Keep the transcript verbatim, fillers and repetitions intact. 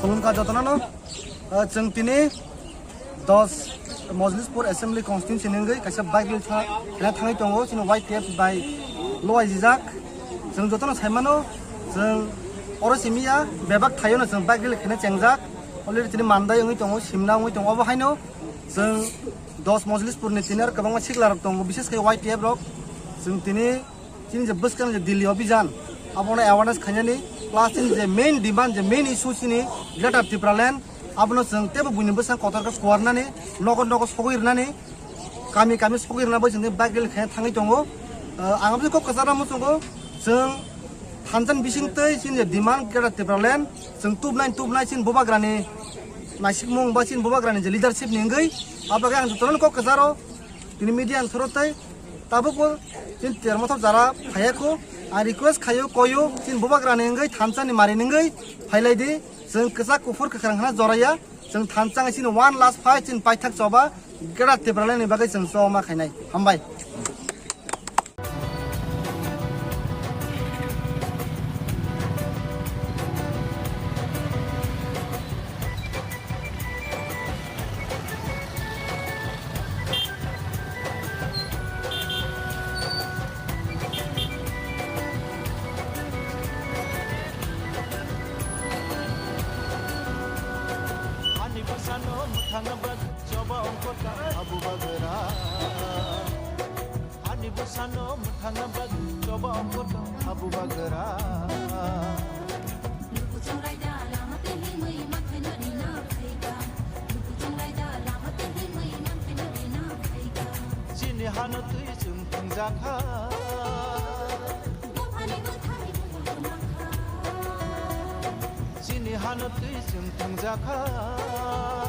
Khulumkha jotono, ah, chwng tini dos Mojlispur Assembly Constituency ni wngwi kaisa bike rally tha-, khaina thangwi tongo, chini Y T F bai loaijijak. Chwng jotono saimano, chwng oro simi ya, bebak thaio no chwng bike rally khaina chengjak. Already tini mandai wngwi tongo, simna wngwi tongo, obo haino chwng dos Mojlispur ni tini aro kwbangma sikla rok tongo, bishes khe Y T F rok. Chwng tini chini je bwskang je Delhi Abhijan, abono awareness khainani, plus chini je main demand, je main issue chini Greater Tipraland, abono chwng teibo buini bwsang kotor khe kuarnani, nogo nogo sogwi rwnani, kami kami sogwi rwna bai chwng bike rally khaina thangwi tongo. Ah, ang aboni kok kwcharo muchungo, chwng thansa ni bising twi chini je demand Greater Tipraland, chwng tubnai tubnai chini bubagrani naisikmung ba chini bubagrani je leadership ni wngwi, abo khe ang jotono kok kwcharo, tini media ang thoro tei tabukbo chini Termothok jara phaiya kho, ang request khaio, koio, chini bubagrani wngwi, thansa ni mari wngwi phailai di, chwng kwchak kuphur kwkhwrang hwnna joraya, chwng thansa wngwi chini one last fight chini paithak choba Greater Tipraland ni bagwi chwng choba ma khainai. Hambai. Ani bwsano mwthangna bagwi choba ongkhorka abu bagra. Ani bwsano mwthangna bagwi choba ongkhorka abu bagra. Chini hano twi chwng thwngjakha. Chini hano twi chwng thwngjakha.